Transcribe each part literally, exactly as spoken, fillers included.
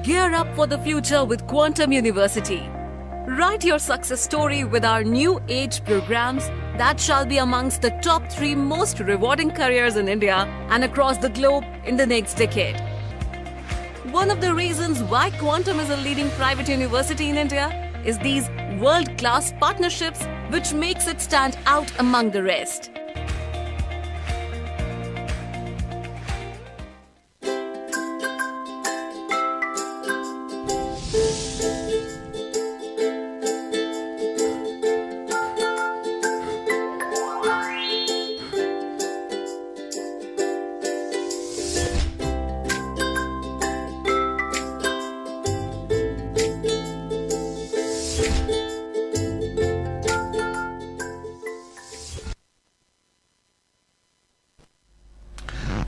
Gear up for the future with Quantum University. Write your success story with our new age programs that shall be amongst the top three most rewarding careers in India and across the globe in the next decade. One of the reasons why Quantum is a leading private university in India is these world class partnerships, which makes it stand out among the rest.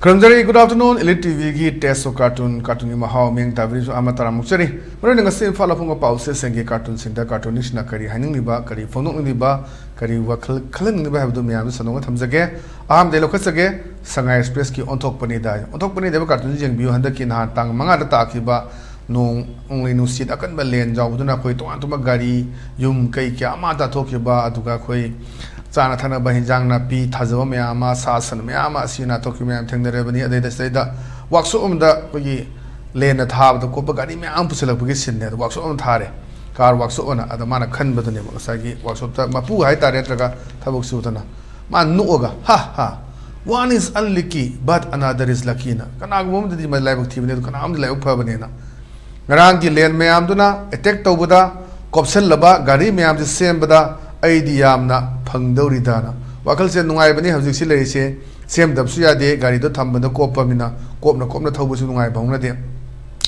ꯈꯨꯔꯨꯝꯖꯔꯤ꯫ Good afternoon, Elite T ꯚꯤꯒꯤ Taste of Cartoon, ꯀꯥꯔꯇꯨꯟꯒꯤ ꯃꯍꯥꯎ ꯃꯤꯌꯦꯡ ꯇꯥꯕꯤꯔꯤꯁꯨ ꯑꯃ ꯇꯔꯥꯃꯨꯛꯆꯔꯤ꯫ ꯃꯔꯨꯑꯣꯏꯅ ꯉꯁꯤ ꯏꯝꯐꯥꯜ ꯑꯐꯣꯡꯕ ꯄꯥꯎꯆꯦꯁꯤꯡꯒꯤ ꯀꯥꯔꯇꯨꯟꯁꯤꯡꯗ ꯀꯥꯔꯇꯨꯅꯤꯁ꯭ꯠꯅ ꯀꯔꯤ ꯍꯥꯏꯅꯤꯡꯂꯤꯕ, ꯀꯔꯤ ꯐꯣꯡꯗꯣꯛꯅꯤꯡꯂꯤꯕ, ꯀꯔꯤ ꯋꯥꯈꯜ ꯈꯜꯍꯟꯅꯤꯡꯂꯤꯕ ꯍꯥꯏꯕꯗꯨ ꯃꯌꯥꯝꯗ ꯁꯟꯗꯣꯛꯅ ꯊꯝꯖꯒꯦ꯫ ꯑꯍꯥꯟꯕꯗ ꯑꯩ ꯂꯧꯈꯠꯆꯒꯦ, ꯁꯉꯥꯏ ꯑꯦꯛꯁꯄ꯭ꯔꯦꯁꯀꯤ ꯑꯣꯟꯊꯣꯛꯄꯅꯤꯗ꯫ ꯑꯣꯟꯊꯣꯛꯄꯅꯤꯗ ꯍꯥꯏꯕ ꯀꯥꯔꯇꯨꯟꯁꯤ ꯌꯦꯡꯕꯤꯌꯨ꯫ ꯍꯟꯗꯛꯀꯤ ꯅꯍꯥꯟ ꯇꯥꯡ ꯃꯉꯥꯗ ꯇꯥꯈꯤꯕ ꯅꯣꯡ, ꯅꯣꯡꯂꯩ ꯅꯨꯡꯁꯤꯠ ꯑꯀꯟꯕ ꯂꯦꯟ ꯌꯥꯎꯕꯗꯨꯅ ꯑꯩꯈꯣꯏ ꯇꯣꯉꯥꯟ ꯇꯣꯉꯥꯟꯕ ꯒꯥꯔꯤ, ꯌꯨꯝ ꯀꯩ ꯀꯌꯥ ꯑꯃ ꯇꯥꯊꯣꯛꯈꯤꯕ, ꯑꯗꯨꯒ ꯑꯩꯈꯣꯏ ꯆꯥꯅ ꯊꯛꯅꯕ ꯍꯤꯟꯖꯥꯡ ꯅꯥꯄꯤ ꯊꯥꯖꯕ ꯃꯌꯥꯝ ꯑꯃ, ꯁꯥ ꯁꯟ ꯃꯌꯥꯝ ꯑꯃ ꯑꯁꯤ ꯑꯅꯥ ꯊꯣꯛꯈꯤꯕ ꯃꯌꯥꯝ ꯊꯦꯡꯅꯔꯕꯅꯤ꯫ ꯑꯗꯩꯗ ꯁꯤꯗꯩꯗ ꯋꯥꯛꯁꯣꯞ ꯑꯃꯗ ꯑꯩꯈꯣꯏꯒꯤ ꯂꯦꯟꯅ ꯊꯥꯕꯗ ꯀꯣꯞꯄ ꯒꯥꯔꯤ ꯃꯌꯥꯝ ꯑꯃ ꯄꯨꯁꯤꯜꯂꯛꯄꯒꯤ ꯁꯤꯟꯅꯦ꯫ ꯑꯗꯣ ꯋꯥꯛꯁꯣꯞ ꯑꯃ ꯊꯥꯔꯦ, ꯀꯥꯔ ꯋꯥꯛꯁꯣꯞ ꯑꯃ꯫ ꯑꯗ ꯃꯥꯅ ꯈꯟꯕꯗꯨꯅꯦꯕ, ꯉꯁꯥꯏꯒꯤ ꯋꯥꯛꯁꯣꯞꯇ ꯃꯄꯨ ꯍꯥꯏꯇꯥꯔꯦ, ꯅꯠꯇ꯭ꯔꯒ ꯊꯕꯛ ꯁꯨꯕꯗꯅ ꯃꯥ ꯅꯣꯛꯑꯒ, "ꯍꯥ ꯍꯥ, one is unlucky but another is lucky" ꯅ꯫ ꯀꯅꯥꯒꯨꯝꯕ ꯑꯃꯗꯗꯤ ꯃꯥ ꯂꯥꯏꯕꯛ ꯊꯤꯕꯅꯦ, ꯑꯗꯨ ꯀꯅꯥ ꯑꯃꯗꯤ ꯂꯥꯏꯕꯛ ꯐꯕꯅꯦꯅ꯫ ꯉꯔꯥꯡꯒꯤ ꯂꯦꯟ ꯃꯌꯥꯝꯗꯨꯅ ꯑꯦꯇꯦꯛ ꯇꯧꯕꯗ, ꯀꯣꯞꯁꯜꯂꯕ ꯒꯥꯔꯤ ꯃꯌꯥꯝꯁꯦ ꯁꯦꯝꯕꯗ ꯑꯩꯗꯤ ꯌꯥꯝꯅ ꯐꯪꯗꯧꯔꯤꯗꯥꯅ꯫ ꯋꯥꯈꯜꯁꯦ ꯅꯨꯡꯉꯥꯏꯕꯅꯤ ꯍꯧꯖꯤꯛꯁꯤ ꯂꯩꯔꯤꯁꯦ꯫ ꯁꯦꯝꯗꯕꯁꯨ ꯌꯥꯗꯦ, ꯒꯥꯔꯤꯗꯣ ꯊꯝꯕꯗ ꯀꯣꯞꯄꯃꯤꯅ꯫ ꯀꯣꯞꯅ ꯀꯣꯞꯅ ꯊꯧꯕꯁꯨ ꯅꯨꯡꯉꯥꯏꯕ ꯍꯧꯅꯗꯦ꯫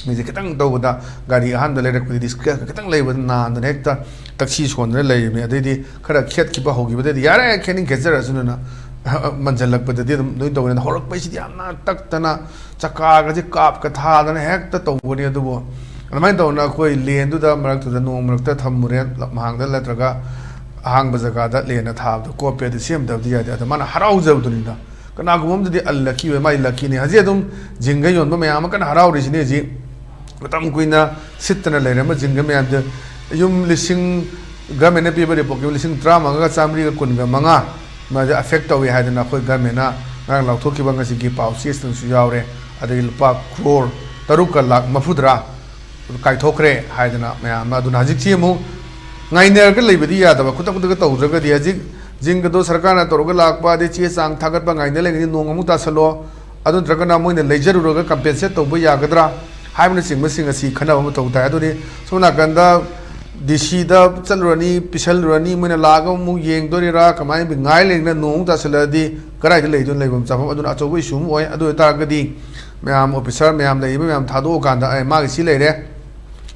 ꯃꯤꯁꯦ ꯈꯤꯇꯪ ꯇꯧꯕꯗ, ꯒꯥꯔꯤ ꯑꯍꯥꯟꯕ ꯂꯩꯔꯛꯄꯗꯗꯤ ꯁ꯭ꯀ꯭ꯔꯦꯆ ꯈꯤꯇꯪ ꯂꯩꯕꯗ ꯅꯥꯟꯗꯅ ꯍꯦꯛꯇ ꯇꯛꯁꯤ ꯁꯣꯟꯗꯅ ꯂꯩꯔꯤꯕꯅꯤ꯫ ꯑꯗꯩꯗꯤ ꯈꯔ ꯈꯦꯠꯈꯤꯕ ꯍꯧꯈꯤꯕꯗꯩꯗꯤ ꯌꯥꯔꯦ, ꯈꯦꯠꯅꯤꯡ ꯈꯦꯠꯆꯔꯁꯅꯨꯅ ꯃꯟꯁꯤꯜꯂꯛꯄꯗꯗꯤ ꯑꯗꯨꯝ ꯂꯣꯏ ꯇꯧꯕꯅꯤꯅ, ꯍꯧꯔꯛꯄꯩꯁꯤꯗꯤ ꯌꯥꯝꯅ ꯇꯛꯇꯅ ꯆꯀꯥꯒꯁꯦ ꯀꯥꯞꯀ ꯊꯥꯗꯅ ꯍꯦꯛꯇ ꯇꯧꯕꯅꯤ꯫ ꯑꯗꯨꯕꯨ ꯑꯗꯨꯃꯥꯏꯅ ꯇꯧꯗꯅ ꯑꯩꯈꯣꯏ ꯂꯦꯟꯗꯨꯗ ꯃꯔꯛꯇꯨꯗ ꯅꯣꯡ ꯃꯔꯛꯇ ꯊꯝꯃꯨꯔꯦ, ꯂꯝꯍꯥꯡꯗ ꯅꯠꯇ꯭ꯔꯒ ꯑꯍꯥꯡꯕ ꯖꯒꯥꯗ ꯂꯦꯟꯅ ꯊꯥꯕꯗꯣ ꯀꯣꯞꯄꯦ꯫ ꯑꯗꯨ ꯁꯦꯝꯗꯕꯗꯤ ꯌꯥꯗꯦ꯫ ꯑꯗ ꯃꯥꯅ ꯍꯔꯥꯎꯖꯕꯗꯨꯅꯤꯗ꯫ ꯀꯅꯥꯒꯨꯝꯕ ꯑꯃꯗꯗꯤ ꯑꯟꯂꯛꯀꯤ ꯑꯣꯏ, ꯃꯥꯏ ꯂꯛꯀꯤꯅꯤ꯫ ꯍꯧꯖꯤꯛ ꯑꯗꯨꯝ ꯖꯤꯡꯒ ꯌꯣꯟꯕ ꯃꯌꯥꯝ ꯑꯃ ꯀꯟꯅ ꯍꯔꯥꯎꯔꯤꯁꯤꯅꯤ ꯍꯧꯖꯤꯛ꯫ ꯃꯇꯝ ꯀꯨꯏꯅ ꯁꯤꯠꯇꯅ ꯂꯩꯔꯝꯕ ꯖꯤꯡꯒ ꯃꯌꯥꯝꯗꯨ ꯌꯨꯝ ꯂꯤꯁꯤꯡ, ꯒꯃꯦꯟꯅ ꯄꯤꯕ ꯔꯤꯄꯣꯔꯠꯀꯤ ꯂꯤꯁꯤꯡ ꯇꯔꯥꯃꯉꯥꯒ ꯆꯥꯃꯔꯤꯒ ꯀꯨꯟꯒ ꯃꯉꯥ ꯃꯥꯁꯦ ꯑꯦꯐꯦꯛ ꯇꯧꯏ ꯍꯥꯏꯗꯅ ꯑꯩꯈꯣꯏ ꯒꯃꯦꯟꯅ ꯉꯔꯥꯡ ꯂꯥꯎꯊꯣꯛꯈꯤꯕ ꯉꯁꯤꯒꯤ ꯄꯥꯎ ꯆꯦꯁꯤꯡꯁꯨ ꯌꯥꯎꯔꯦ꯫ ꯑꯗꯒꯤ ꯂꯨꯄꯥ ꯀ꯭ꯔꯣꯔ ꯇꯔꯨꯛꯀ ꯂꯥꯛ ꯃꯔꯤꯐꯨꯇꯔꯥ ꯀꯥꯏꯊꯣꯛꯈ꯭ꯔꯦ ꯍꯥꯏꯗꯅ ꯃꯌꯥꯝ ꯑꯃ꯫ ꯑꯗꯨꯅ ꯍꯧꯖꯤꯛꯁꯤ ꯑꯃꯨꯛ ꯉꯥꯏꯅꯔꯒ ꯂꯩꯕꯗꯤ ꯌꯥꯗꯕ, ꯈꯨꯗꯛ ꯈꯨꯗꯛꯇ ꯇꯧꯗ꯭ꯔꯒꯗꯤ ꯍꯧꯖꯤꯛ ꯖꯤꯡꯒꯗꯣ ꯁꯔꯀꯥꯔꯅ ꯇꯧꯔꯒ ꯂꯥꯛꯄ, ꯑꯗꯩ ꯆꯦ ꯆꯥꯡ ꯊꯥꯒꯠꯄ ꯉꯥꯏꯅ ꯂꯩꯔꯒꯗꯤ ꯅꯣꯡ ꯑꯃꯨꯛ ꯇꯥꯁꯜꯂꯣ, ꯑꯗꯨ ꯅꯠꯇ꯭ꯔꯒꯅ ꯃꯣꯏꯅ ꯂꯩꯖꯔꯨꯔꯒ ꯀꯝꯄꯦꯟꯁꯦꯠ ꯇꯧꯕ ꯌꯥꯒꯗ꯭ꯔꯥ ꯍꯥꯏꯕꯅꯆꯤꯡꯕꯁꯤꯡ ꯑꯁꯤ ꯈꯟꯅꯕ ꯃꯊꯧ ꯇꯥꯏ꯫ ꯑꯗꯨꯅꯤ ꯁꯣꯝ ꯅꯥꯀꯟꯗ ꯗꯤ ꯁꯤꯗ ꯆꯠꯂꯨꯔꯅꯤ, ꯄꯤꯁꯜꯂꯨꯔꯅꯤ, ꯃꯣꯏꯅ ꯂꯥꯛꯑꯒ ꯑꯃꯨꯛ ꯌꯦꯡꯗꯣꯔꯤꯔꯥ, ꯀꯃꯥꯏꯅ ꯉꯥꯏ ꯂꯩꯔꯤꯅ ꯅꯣꯡ ꯑꯃꯨꯛ ꯇꯥꯁꯜꯂꯛꯑꯗꯤ ꯀꯗꯥꯏꯗ ꯂꯩꯗꯣꯏꯅꯣ ꯂꯩꯐꯝ ꯆꯥꯐꯝ? ꯑꯗꯨꯅ ꯑꯆꯧꯕ ꯏꯁꯨ ꯑꯃ ꯑꯣꯏ꯫ ꯑꯗꯨ ꯑꯣꯏꯇꯥꯔꯒꯗꯤ ꯃꯌꯥꯝ ꯑꯣꯐꯤꯁꯔ ꯃꯌꯥꯝ ꯂꯩꯔꯤꯕ ꯃꯌꯥꯝ ꯊꯥꯗꯣꯛꯑꯀꯥꯟꯗ ꯑꯦ ꯃꯥꯒꯤ ꯁꯤ ꯂꯩꯔꯦ,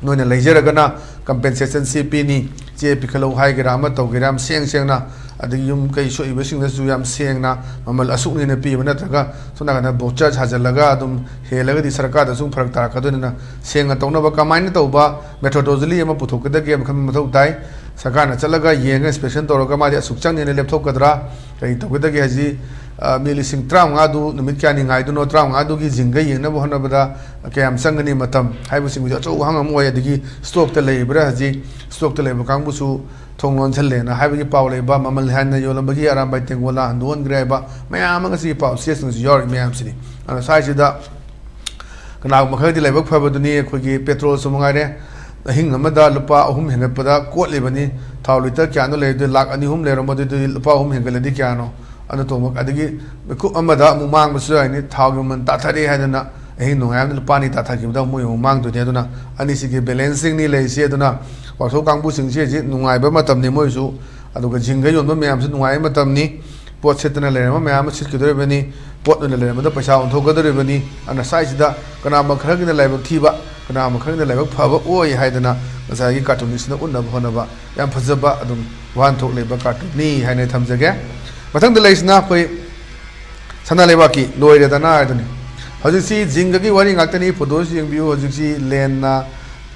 ꯅꯣꯏꯅ ꯂꯩꯖꯔꯒꯅ ꯀꯝꯄꯦꯟꯁꯦꯁꯟ ꯁꯤ ꯄꯤꯅꯤ, ꯆꯦ ꯄꯤꯈꯠꯂꯛꯎ ꯍꯥꯏꯒꯦꯔꯥ ꯑꯃ ꯇꯧꯒꯦꯔꯥ ꯌꯥꯝ ꯁꯦꯡ ꯁꯦꯡꯅ, ꯑꯗꯒꯤ ꯌꯨꯝ ꯀꯩ ꯁꯣꯛꯏꯕꯁꯤꯡꯗꯁꯨ ꯌꯥꯝ ꯁꯦꯡꯅ ꯃꯃꯜ ꯑꯁꯨꯛꯅꯦꯅ ꯄꯤꯕ, ꯅꯠꯇ꯭ꯔꯒ ꯁꯣꯝ ꯅꯥꯀꯟꯗ ꯕꯣꯆꯔ ꯁꯥꯖꯜꯂꯒ ꯑꯗꯨꯝ ꯍꯦꯜꯂꯒꯗꯤ ꯁꯔꯀꯥꯔꯗꯁꯨ ꯐꯔꯛ ꯇꯥꯔꯛꯀꯗꯣꯏꯅꯤꯅ ꯁꯦꯡꯅ ꯇꯧꯅꯕ ꯀꯃꯥꯏꯅ ꯇꯧꯕ ꯃꯦꯊꯣꯗꯣꯂꯣꯖꯤ ꯑꯃ ꯄꯨꯊꯣꯛꯀꯗꯒꯦ ꯑꯃ ꯈꯟꯕ ꯃꯊꯧ ꯇꯥꯏ꯫ ꯁꯔꯀꯥꯔꯅ ꯆꯠꯂꯒ ꯌꯦꯡꯉꯒ ꯏꯟꯁꯄꯦꯛꯁꯟ ꯇꯧꯔꯒ ꯃꯥꯗꯤ ꯑꯁꯨꯛ ꯆꯪꯅꯤꯅ ꯂꯦꯞꯊꯣꯛꯀꯗ꯭ꯔꯥ, ꯀꯔꯤ ꯇꯧꯒꯗꯒꯦ ꯍꯥꯏꯁꯤ, ꯑ, ꯃꯤ ꯂꯤꯁꯤꯡ ꯇꯔꯥꯃꯉꯥꯗꯨ ꯅꯨꯃꯤꯠ ꯀꯌꯥꯅꯤ ꯉꯥꯏꯗꯣꯏꯅꯣ, ꯇꯔꯥꯃꯉꯥꯗꯨꯒꯤ ꯖꯤꯡꯒ ꯌꯦꯡꯅꯕ ꯍꯣꯠꯅꯕꯗ ꯀꯌꯥꯝ ꯆꯪꯒꯅꯤ ꯃꯇꯝ ꯍꯥꯏꯕꯁꯤꯡꯗꯨꯗꯤ ꯑꯆꯧꯕ ꯋꯥꯍꯪ ꯑꯃ ꯑꯣꯏ꯫ ꯑꯗꯒꯤ ꯁ꯭ꯇꯣꯛꯇ ꯂꯩꯔꯤꯕ꯭ꯔꯥ, ꯍꯧꯖꯤꯛ ꯁ꯭ꯇꯣꯛꯇ ꯂꯩꯕ ꯀꯥꯡꯕꯨꯁꯨ ꯊꯣꯡ ꯂꯣꯟꯁꯤꯜꯂꯦꯅ ꯍꯥꯏꯕꯒꯤ ꯄꯥꯎ ꯂꯩꯕ, ꯃꯃꯜ ꯍꯦꯟꯅ ꯌꯣꯜꯂꯝꯕꯒꯤ ꯑꯔꯥꯝꯕꯥꯏ ꯇꯦꯡꯒꯣꯜꯂꯥ ꯍꯟꯗꯣꯛꯍꯟꯈ꯭ꯔꯦ ꯍꯥꯏꯕ ꯃꯌꯥꯝ ꯑꯃ ꯉꯁꯤꯒꯤ ꯄꯥꯎ ꯆꯦꯁꯤꯡꯁꯨ ꯌꯥꯎꯔꯤ ꯃꯌꯥꯝꯁꯤꯅꯤ꯫ ꯑꯗꯨꯅ ꯁ꯭ꯋꯥꯏꯁꯤꯗ ꯀꯅꯥꯒꯨꯝꯕ ꯈꯔꯗꯤ ꯂꯥꯏꯕꯛ ꯐꯕꯗꯨꯅꯤ, ꯑꯩꯈꯣꯏꯒꯤ ꯄꯦꯇ꯭ꯔꯣꯜꯁꯨ ꯃꯉꯥꯏꯔꯦ, ꯑꯍꯤꯡ ꯑꯃꯗ ꯂꯨꯄꯥ ꯑꯍꯨꯝ ꯍꯦꯟꯒꯠꯄꯗ ꯀꯣꯠꯂꯤꯕꯅꯤ꯫ ꯊꯥꯎ ꯂꯤꯇꯔ ꯀꯌꯥꯅꯣ ꯂꯩꯔꯤꯗꯨ? ꯂꯥꯛ ꯑꯅꯤ ꯑꯍꯨꯝ ꯂꯩꯔꯝꯕꯗꯨꯗꯤ ꯂꯨꯄꯥ ꯑꯍꯨꯝ ꯍꯦꯟꯒꯠꯂꯗꯤ ꯀꯌꯥꯅꯣ? ꯑꯗꯨ ꯇꯣꯡꯕ, ꯑꯗꯒꯤ ꯃꯤꯀꯨꯞ ꯑꯃꯗ ꯑꯃꯨꯛ ꯃꯥꯡꯕꯁꯨ ꯌꯥꯏꯅꯤ꯫ ꯊꯥꯎꯒꯤ ꯃꯃꯜ ꯇꯥꯊꯔꯦ ꯍꯥꯏꯗꯅ ꯑꯍꯤꯡ ꯅꯣꯡꯌꯥꯏ ꯑꯃꯗ ꯂꯨꯄꯥ ꯑꯅꯤ ꯇꯥꯊꯈꯤꯕꯗ ꯃꯣꯏ ꯑꯃꯨꯛ ꯃꯥꯡꯗꯣꯏꯅꯤ꯫ ꯑꯗꯨꯅ ꯑꯅꯤꯁꯤꯒꯤ ꯕꯦꯂꯦꯟꯁꯤꯡꯅꯤ ꯂꯩꯔꯤꯁꯤ꯫ ꯑꯗꯨꯅ ꯋꯥꯛꯁꯣꯞ ꯀꯥꯡꯕꯨꯁꯤꯡꯁꯤ ꯍꯧꯖꯤꯛ ꯅꯨꯡꯉꯥꯏꯕ ꯃꯇꯝꯅꯤ ꯃꯣꯏꯁꯨ, ꯑꯗꯨꯒ ꯖꯤꯡꯒ ꯌꯣꯟꯕ ꯃꯌꯥꯝꯁꯨ ꯅꯨꯡꯉꯥꯏꯕ ꯃꯇꯝꯅꯤ꯫ ꯄꯣꯠ ꯁꯤꯠꯇꯅ ꯂꯩꯔꯝꯕ ꯃꯌꯥꯝ ꯑꯃ ꯁꯤꯠꯈꯤꯗꯣꯔꯤꯕꯅꯤ, ꯄꯣꯠ ꯑꯣꯏꯅ ꯂꯩꯔꯝꯕꯗ ꯄꯩꯁꯥ ꯑꯣꯟꯊꯣꯛꯀꯗꯧꯔꯤꯕꯅꯤ꯫ ꯑꯗꯨꯅ ꯁ꯭ꯋꯥꯏꯁꯤꯗ ꯀꯅꯥꯒꯨꯝꯕ ꯈꯔꯒꯤꯅ ꯂꯥꯏꯕꯛ ꯊꯤꯕ, ꯀꯅꯥꯒꯨꯝꯕ ꯈꯔꯒꯤꯅ ꯂꯥꯏꯕꯛ ꯐꯕ ꯑꯣꯏ ꯍꯥꯏꯗꯅ ꯉꯁꯥꯏꯒꯤ ꯀꯥꯔꯇꯨꯟꯁꯤꯅ ꯎꯠꯅꯕ ꯍꯣꯠꯅꯕ ꯌꯥꯝ ꯐꯖꯕ ꯑꯗꯨꯝ ꯋꯥꯍꯟꯊꯣꯛ ꯂꯩꯕ ꯀꯥꯔꯇꯨꯟꯅꯤ ꯍꯥꯏꯅ ꯊꯝꯖꯒꯦ꯫ ꯃꯊꯪꯗ ꯂꯩꯔꯤꯁꯤꯅ ꯑꯩꯈꯣꯏ ꯁꯅꯥ ꯂꯩꯕꯥꯛꯀꯤ ꯂꯣꯏꯔꯦꯗꯅ ꯍꯥꯏꯗꯨꯅꯤ꯫ ꯍꯧꯖꯤꯛꯁꯤ ꯖꯤꯡꯒꯒꯤ ꯋꯥꯔꯤ ꯉꯥꯛꯇꯅꯤ꯫ ꯐꯣꯇꯣꯁꯤ ꯌꯦꯡꯕꯤꯌꯨ꯫ ꯍꯧꯖꯤꯛꯁꯤ ꯂꯦꯟꯅ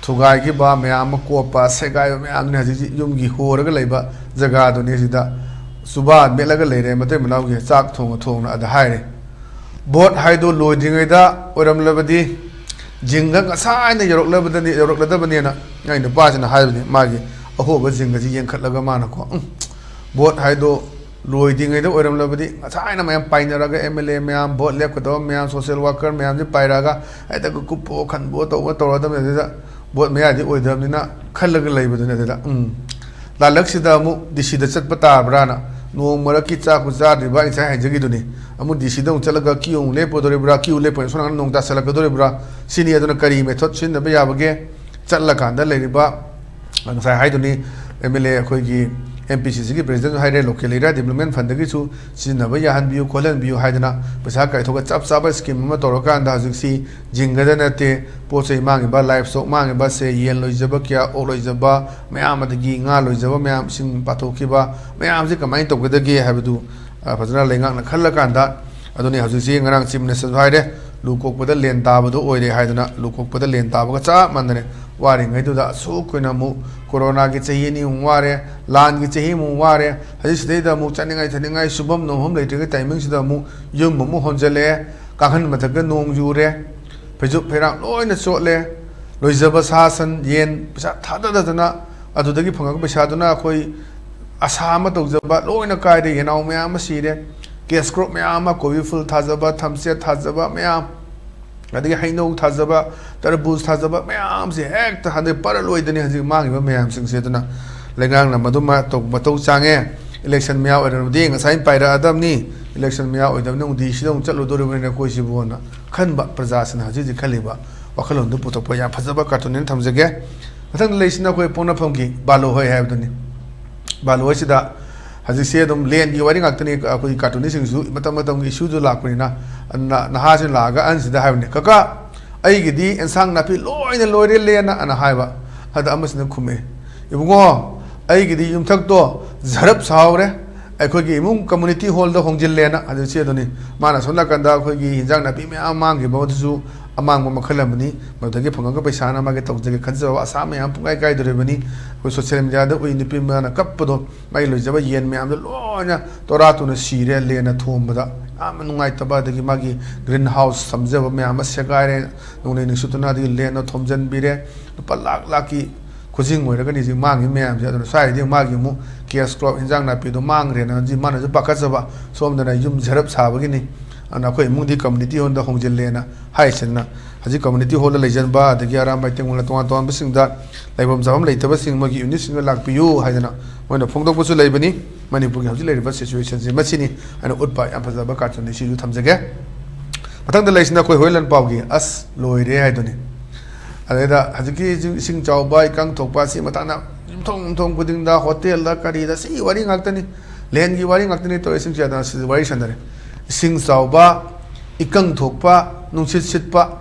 ꯊꯨꯒꯥꯏꯈꯤꯕ ꯃꯌꯥꯝ ꯑꯃ, ꯀꯣꯞꯄ ꯁꯦꯒꯥꯏꯕ ꯃꯌꯥꯝꯗꯨꯅꯤ ꯍꯧꯖꯤꯛꯁꯤ ꯌꯨꯝꯒꯤ ꯍꯣꯔꯒ ꯂꯩꯕ ꯖꯒꯥꯗꯨꯅꯤ꯫ ꯁꯤꯗ ꯆꯨꯕꯥ ꯃꯦꯠꯂꯒ ꯂꯩꯔꯦ ꯃꯇꯩ ꯃꯅꯥꯎꯒꯤ ꯆꯥꯛ ꯊꯣꯡꯉ ꯊꯣꯡꯅ ꯑꯗ ꯍꯥꯏꯔꯦ꯫ ꯚꯣꯠ ꯍꯥꯏꯗꯣ ꯂꯣꯏꯗ꯭ꯔꯤꯉꯩꯗ ꯑꯣꯏꯔꯝꯂꯕꯗꯤ ꯖꯤꯡꯒ ꯉꯁꯥꯏꯅ ꯌꯧꯔꯛꯂꯕꯗꯅꯤ, ꯌꯧꯔꯛꯂꯗꯕꯅꯦꯅ ꯑꯩ ꯅꯨꯄꯥꯁꯤꯅ ꯍꯥꯏꯕꯅꯤ꯫ ꯃꯥꯒꯤ ꯑꯍꯣꯕ ꯖꯤꯡꯒꯁꯤ ꯌꯦꯡꯈꯠꯂꯒ ꯃꯥꯅꯀꯣ, "ꯎꯝ, ꯚꯣꯠ ꯍꯥꯏꯗꯣ ꯂꯣꯏꯗ꯭ꯔꯤꯉꯩꯗ ꯑꯣꯏꯔꯝꯂꯕꯗꯤ ꯉꯁꯥꯏꯅ ꯃꯌꯥꯝ ꯄꯥꯏꯅꯔꯒ, ꯑꯦꯝ ꯑꯦꯜ ꯑꯦ ꯃꯌꯥꯝ, ꯚꯣꯠ ꯂꯦꯞꯀꯗꯕ ꯃꯌꯥꯝ, ꯁꯣꯁꯦꯜ ꯋꯥꯔꯀꯔ ꯃꯌꯥꯝꯁꯤ ꯄꯥꯏꯔꯛꯑꯒ ꯍꯦꯛꯇ ꯀꯨꯞꯄꯣ ꯈꯟꯕꯣ ꯇꯧꯕ ꯇꯧꯔꯗꯕꯅꯤ꯫ ꯑꯗꯨꯗ ꯚꯣꯠ ꯃꯌꯥꯗꯤ ꯑꯣꯏꯗ꯭ꯔꯕꯅꯤꯅ ꯈꯜꯂꯒ ꯂꯩꯕꯗꯨꯅꯤ꯫ ꯑꯗꯨꯗ, ꯎꯝ, ꯂꯥꯜꯂꯛꯁꯤꯗ ꯑꯃꯨꯛ ꯗꯤ ꯁꯤꯗ ꯆꯠꯄ ꯇꯥꯕ꯭ꯔꯥꯅ, ꯅꯣꯡ ꯃꯔꯛꯀꯤ ꯆꯥꯛꯄꯨ ꯆꯥꯗ꯭ꯔꯤꯕ ꯑꯩ ꯉꯁꯥꯏ ꯍꯥꯏꯖꯈꯤꯗꯨꯅꯤ꯫ ꯑꯃꯨꯛ ꯗꯤ ꯁꯤꯗ ꯑꯃꯨꯛ ꯆꯠꯂꯒ ꯀ꯭ꯌꯨ ꯑꯃꯨꯛ ꯂꯦꯞꯄꯨꯗꯣꯔꯤꯕ꯭ꯔꯥ, ꯀ꯭ꯌꯨ ꯂꯦꯞꯄ ꯁꯣꯝ ꯅꯥꯀꯟꯗ ꯅꯣꯡ ꯇꯥꯁꯜꯂꯛꯀꯗꯣꯔꯤꯕ꯭ꯔꯥ, ꯁꯤꯅꯤ꯫ ꯑꯗꯨꯅ ꯀꯔꯤ ꯃꯦꯊꯣꯠ ꯁꯤꯖꯤꯟꯅꯕ ꯌꯥꯕꯒꯦ? ꯆꯠꯂꯀꯥꯟꯗ ꯂꯩꯔꯤꯕ, ꯉꯁꯥꯏ ꯍꯥꯏꯗꯨꯅꯤ, ꯑꯦꯝ ꯑꯦꯜ ꯑꯦ ꯑꯩꯈꯣꯏꯒꯤ ꯑꯦꯝ ꯄꯤ ꯁꯤ ꯁꯤꯒꯤ ꯄ꯭ꯔꯦꯁꯤꯗꯦꯟꯁꯨ ꯍꯥꯏꯔꯦ, ꯂꯣꯀꯦꯜ ꯑꯦꯔꯤꯌꯥ ꯗꯤꯕ꯭ꯂꯞꯃꯦꯟ ꯐꯟꯗꯒꯤꯁꯨ ꯁꯤꯖꯤꯟꯅꯕ ꯌꯥꯍꯟꯕꯤꯌꯨ, ꯈꯣꯠꯍꯟꯕꯤꯌꯨ ꯍꯥꯏꯗꯅ ꯄꯩꯁꯥ ꯀꯥꯏꯊꯣꯛꯑꯒ ꯆꯞ ꯆꯥꯕ ꯁ꯭ꯀꯤꯝ ꯑꯃ ꯇꯧꯔꯀꯥꯟꯗ ꯍꯧꯖꯤꯛꯁꯤ ꯖꯤꯡꯒꯗ ꯅꯠꯇꯦ, ꯄꯣꯠ ꯆꯩ ꯃꯥꯡꯉꯤꯕ, ꯂꯥꯏꯐ ꯁ꯭ꯇꯣꯛ ꯃꯥꯡꯉꯤꯕ, ꯁꯦ, ꯌꯦꯟ ꯂꯣꯏꯖꯕ ꯀꯌꯥ, ꯑꯣꯛ ꯂꯣꯏꯖꯕ ꯃꯌꯥꯝ, ꯑꯗꯒꯤ ꯉꯥ ꯂꯣꯏꯖꯕ ꯃꯌꯥꯝ, ꯏꯁꯤꯡ ꯄꯥꯊꯣꯛꯈꯤꯕ ꯃꯌꯥꯝꯁꯤ ꯀꯃꯥꯏꯅ ꯇꯧꯒꯗꯒꯦ ꯍꯥꯏꯕꯗꯨ, ꯑ, ꯐꯖꯅ ꯂꯩꯉꯥꯛꯅ ꯈꯜꯂꯀꯥꯟꯗ, ꯑꯗꯨꯅꯤ ꯍꯧꯖꯤꯛꯁꯤ ꯉꯔꯥꯡ ꯆꯤꯐ ꯃꯤꯅꯤꯁꯇꯔꯁꯨ ꯍꯥꯏꯔꯦ, ꯂꯨ ꯀꯣꯛꯄꯗ ꯂꯦꯟ ꯇꯥꯕꯗꯣ ꯑꯣꯏꯔꯦ ꯍꯥꯏꯗꯅ, ꯂꯨ ꯀꯣꯛꯄꯗ ꯂꯦꯟ ꯇꯥꯕꯒ ꯆꯞ ꯃꯥꯟꯅꯔꯦ꯫ ꯋꯥꯔꯤꯉꯩꯗꯨꯗ ꯑꯁꯨꯛ ꯀꯨꯏꯅ ꯑꯃꯨꯛ ꯀꯣꯔꯣꯅꯥꯒꯤ ꯆꯍꯤ ꯑꯅꯤ ꯑꯃꯨꯛ ꯋꯥꯔꯦ, ꯂꯥꯟꯒꯤ ꯆꯍꯤ ꯑꯃꯨꯛ ꯋꯥꯔꯦ, ꯍꯧꯖꯤꯛ ꯁꯤꯗꯩꯗ ꯑꯃꯨꯛ ꯆꯥꯅꯤꯡꯉꯥꯏ ꯊꯛꯅꯤꯡꯉꯥꯏ ꯁꯨꯐꯝ ꯅꯣꯝꯐꯝ ꯂꯩꯇ꯭ꯔꯤꯉꯩ ꯇꯥꯏꯃꯤꯡꯁꯤꯗ ꯑꯃꯨꯛ ꯌꯨꯝ ꯑꯃꯨꯛ ꯍꯣꯟꯖꯜꯂꯛꯑꯦ, ꯀꯥꯡꯈꯟ ꯃꯊꯛꯇ ꯅꯣꯡ ꯌꯨꯔꯦ, ꯐꯩꯖꯨꯞ ꯐꯩꯔꯥꯡ ꯂꯣꯏꯅ ꯆꯣꯠꯂꯦ, ꯂꯣꯏꯖꯕ ꯁꯥ ꯁꯟ ꯌꯦꯟ ꯄꯩꯁꯥ ꯊꯥꯗꯗꯗꯅ, ꯑꯗꯨꯗꯒꯤ ꯐꯪꯉꯛꯄ ꯄꯩꯁꯥꯗꯨꯅ ꯑꯩꯈꯣꯏ ꯑꯁꯥ ꯑꯃ ꯇꯧꯖꯕ ꯂꯣꯏꯅ ꯀꯥꯏꯔꯦ, ꯌꯦꯅꯥꯎ ꯃꯌꯥꯝ ꯑꯃ ꯁꯤꯔꯦ, ꯀꯦꯁ ꯀ꯭ꯔꯣꯞ ꯃꯌꯥꯝ ꯑꯃ, ꯀꯣꯕꯤ ꯐꯨꯜ ꯊꯥꯖꯕ, ꯊꯝꯆꯦꯠ ꯊꯥꯖꯕ ꯃꯌꯥꯝ, ꯑꯗꯒꯤ ꯍꯩꯅꯧ ꯊꯥꯖꯕ, ꯇꯔꯕꯨꯖ ꯊꯥꯖꯕ ꯃꯌꯥꯝꯁꯦ ꯍꯦꯛꯇ ꯍꯟꯗꯛ ꯄꯔ ꯂꯣꯏꯗꯅꯤ ꯍꯧꯖꯤꯛ ꯃꯥꯡꯉꯤꯕ ꯃꯌꯥꯝꯁꯤꯡꯁꯦ꯫ ꯑꯗꯨꯅ ꯂꯩꯉꯥꯛꯅ ꯃꯗꯨꯃ ꯇꯧ-, ꯃꯇꯧ ꯆꯥꯡꯉꯦ꯫ ꯏꯂꯦꯛꯁꯟ ꯃꯌꯥ ꯑꯣꯏꯔꯕꯗꯤ ꯉꯁꯥꯏ ꯄꯥꯏꯔꯛꯑꯗꯕꯅꯤ꯫ ꯏꯂꯦꯛꯁꯟ ꯃꯌꯥ ꯑꯣꯏꯗꯕꯅꯤ, ꯑꯃꯨꯛ ꯗꯤ ꯁꯤꯗ ꯑꯃꯨꯛ ꯆꯠꯂꯨꯗꯣꯔꯤꯕꯅꯤꯅ ꯑꯩꯈꯣꯏꯁꯤꯕꯨꯅ ꯈꯟꯕ ꯄ꯭ꯔꯖꯥꯁꯤꯡꯅ ꯍꯧꯖꯤꯛ ꯍꯧꯖꯤꯛ ꯈꯜꯂꯤꯕ ꯋꯥꯈꯜꯂꯣꯟꯗꯨ ꯄꯨꯊꯣꯛꯄ ꯌꯥꯝ ꯐꯖꯕ ꯀꯥꯔꯇꯨꯟꯅꯦꯅ ꯊꯝꯖꯒꯦ꯫ ꯃꯊꯪꯗ ꯂꯩꯁꯤꯅ ꯑꯩꯈꯣꯏ ꯄꯣꯛꯅꯐꯝꯒꯤ ꯕꯥꯂꯣ ꯍꯣꯏ ꯍꯥꯏꯕꯗꯨꯅꯤ꯫ ꯕꯥꯂꯣ ꯍꯣꯏꯁꯤꯗ ꯍꯧꯖꯤꯛꯁꯦ ꯑꯗꯨꯝ ꯂꯦꯟꯒꯤ ꯋꯥꯔꯤ ꯉꯥꯛꯇꯅꯤ꯫ ꯑꯩꯈꯣꯏꯒꯤ ꯀꯥꯔꯇꯨꯟꯅꯤꯁꯤꯡꯁꯨ ꯃꯇꯝ ꯃꯇꯝꯒꯤ ꯏꯁꯨꯗꯨ ꯂꯥꯛꯄꯅꯤꯅ, ꯅ-, ꯅꯍꯥꯁꯤꯡ ꯂꯥꯛꯑꯒ ꯑꯍꯟꯁꯤꯗ ꯍꯥꯏꯕꯅꯤ, "ꯀꯀꯥ, ꯑꯩꯒꯤꯗꯤ ꯑꯦꯟꯁꯥꯡ ꯅꯥꯄꯤ ꯂꯣꯏꯅ ꯂꯣꯏꯔꯦ ꯂꯦꯟꯅ," ꯑꯅ ꯍꯥꯏꯕ꯫ ꯑꯗ ꯑꯃꯁꯤꯅ ꯈꯨꯝꯃꯛꯑꯦ, "ꯏꯕꯨꯡꯉꯣ, ꯑꯩꯒꯤꯗꯤ ꯌꯨꯝꯊꯛꯇꯣ ꯖꯔꯞ ꯁꯥꯍꯧꯔꯦ, ꯑꯩꯈꯣꯏꯒꯤ ꯏꯃꯨꯡ ꯀꯝꯃꯨꯅꯤꯇꯤ ꯍꯣꯜꯗ ꯍꯣꯡꯖꯤꯜꯂꯦꯅ," ꯍꯧꯖꯤꯛꯁꯦ ꯑꯗꯨꯅꯤ꯫ ꯃꯥꯅ ꯁꯣꯝ ꯅꯥꯀꯟꯗ ꯑꯩꯈꯣꯏꯒꯤ ꯍꯤꯟꯖꯥꯡ ꯅꯥꯄꯤ ꯃꯌꯥꯝ ꯃꯥꯡꯈꯤꯕ ꯑꯗꯨꯁꯨ ꯑꯃꯥꯡꯕ ꯃꯈꯜ ꯑꯃꯅꯤ꯫ ꯃꯗꯨꯗꯒꯤ ꯐꯪꯉꯒ ꯄꯩꯁꯥꯅ ꯃꯥꯒꯤ ꯇꯧꯖꯒꯦ ꯈꯟꯖꯕ ꯑꯁꯥ ꯃꯌꯥꯝ ꯄꯨꯡꯀꯥꯏ ꯀꯥꯏꯗꯣꯔꯤꯕꯅꯤ꯫ ꯑꯩꯈꯣꯏ ꯁꯣꯁꯤꯌꯦꯜ ꯃꯦꯗꯤꯌꯥꯗ ꯎꯏ, ꯅꯨꯄꯤ ꯑꯃꯅ ꯀꯞꯄꯗꯣ, ꯃꯥꯒꯤ ꯂꯣꯏꯖꯕ ꯌꯦꯟ ꯃꯌꯥꯝꯗꯣ ꯂꯣꯏꯅ ꯇꯣꯔꯥ ꯇꯨꯅ ꯁꯤꯔꯦ, ꯂꯦꯟꯅ ꯊꯣꯝꯕꯗ꯫ ꯌꯥꯝꯅ ꯅꯨꯡꯉꯥꯏꯇꯕ꯫ ꯑꯗꯒꯤ ꯃꯥꯒꯤ ꯒ꯭ꯔꯤꯟ ꯍꯥꯎꯁ ꯁꯝꯖꯕ ꯃꯌꯥꯝ ꯑꯃ ꯁꯦꯒꯥꯏꯔꯦ, ꯅꯣꯡꯂꯩ ꯅꯨꯡꯁꯤꯠꯇꯨꯅ ꯑꯗꯒꯤ ꯂꯦꯟꯅ ꯊꯣꯝꯖꯤꯟꯕꯤꯔꯦ꯫ ꯂꯨꯄꯥ ꯂꯥꯛ ꯂꯥꯛꯀꯤ ꯈꯨꯖꯤꯡ ꯑꯣꯏꯔꯒꯅꯤ ꯍꯧꯖꯤꯛ ꯃꯥꯡꯉꯤ ꯃꯌꯥꯝꯁꯦ꯫ ꯑꯗꯨꯅ ꯁ꯭ꯋꯥꯏꯗꯤ ꯃꯥꯒꯤ ꯑꯃꯨꯛ ꯀꯦꯁ ꯀ꯭ꯔꯣꯞ, ꯍꯤꯟꯖꯥꯡ ꯅꯥꯄꯤꯗꯣ ꯃꯥꯡꯈ꯭ꯔꯦꯅ ꯍꯧꯖꯤꯛ ꯃꯥꯅꯁꯨ ꯄꯥꯈꯠꯆꯕ, ꯁꯣꯝꯗꯅ ꯌꯨꯝ ꯁꯦꯔꯞ ꯁꯥꯕꯒꯤꯅꯤ꯫ ꯑꯗꯨꯅ ꯑꯩꯈꯣꯏ ꯏꯃꯨꯡꯗꯤ ꯀꯝꯃꯨꯅꯤꯇꯤ ꯍꯣꯜꯗ ꯍꯣꯡꯖꯤꯜꯂꯦꯅ ꯍꯥꯏꯁꯤꯅ ꯍꯧꯖꯤꯛ ꯀꯝꯃꯨꯅꯤꯇꯤ ꯍꯣꯜꯗ ꯂꯩꯁꯤꯟꯕ, ꯑꯗꯒꯤ ꯑꯔꯥꯝꯕꯥꯏ ꯇꯦꯡꯒꯣꯜꯅ ꯇꯣꯉꯥꯟ ꯇꯣꯉꯥꯟꯕꯁꯤꯡꯗ ꯂꯩꯐꯝ ꯆꯥꯐꯝ ꯂꯩꯇꯕꯁꯤꯡ ꯃꯣꯏꯒꯤ ꯌꯨꯅꯤꯠꯁꯤꯡꯗ ꯂꯥꯛꯄꯤꯌꯨ ꯍꯥꯏꯗꯅ ꯃꯣꯏꯅ ꯐꯣꯡꯗꯣꯛꯄꯁꯨ ꯂꯩꯕꯅꯤ꯫ ꯃꯅꯤꯄꯨꯔꯒꯤ ꯍꯧꯖꯤꯛ ꯂꯩꯔꯤꯕ ꯁꯤꯆꯨꯋꯦꯁꯟꯁꯤ ꯃꯁꯤꯅꯤ ꯍꯥꯏꯅ ꯎꯠꯄ ꯌꯥꯝ ꯐꯖꯕ ꯀꯥꯔꯇꯨꯟꯅꯤ꯫ ꯁꯤꯁꯨ ꯊꯝꯖꯒꯦ꯫ ꯃꯊꯪꯗ ꯂꯩꯁꯤꯅ ꯑꯩꯈꯣꯏ ꯍꯣꯏ ꯂꯟꯄꯥꯎꯒꯤ "ꯑꯁ ꯂꯣꯏꯔꯦ" ꯍꯥꯏꯗꯨꯅꯤ꯫ ꯑꯗꯩꯗ ꯍꯧꯖꯤꯛꯀꯤ ꯏꯁꯤꯡ ꯆꯥꯎꯕ, ꯏꯀꯪ ꯊꯣꯛꯄ, ꯁꯤ ꯃꯇꯥꯡꯗ ꯌꯨꯝꯊꯣꯡ ꯌꯨꯝꯊꯣꯡ ꯈꯨꯗꯤꯡꯗ, ꯍꯣꯇꯦꯜꯗ, ꯀꯔꯤꯗ, ꯁꯤ ꯋꯥꯔꯤ ꯉꯥꯛꯇꯅꯤ꯫ ꯂꯦꯟꯒꯤ ꯋꯥꯔꯤ ꯉꯥꯛꯇꯅꯤ ꯇꯧꯔꯤꯁꯤꯡꯁꯦ꯫ ꯑꯗꯨꯅ ꯁꯤꯗ ꯋꯥꯔꯤ ꯁꯥꯟꯅꯔꯦ꯫ ꯏꯁꯤꯡ ꯆꯥꯎꯕ, ꯏꯀꯪ ꯊꯣꯛꯄ, ꯅꯨꯡꯁꯤꯠ ꯁꯤꯠꯄ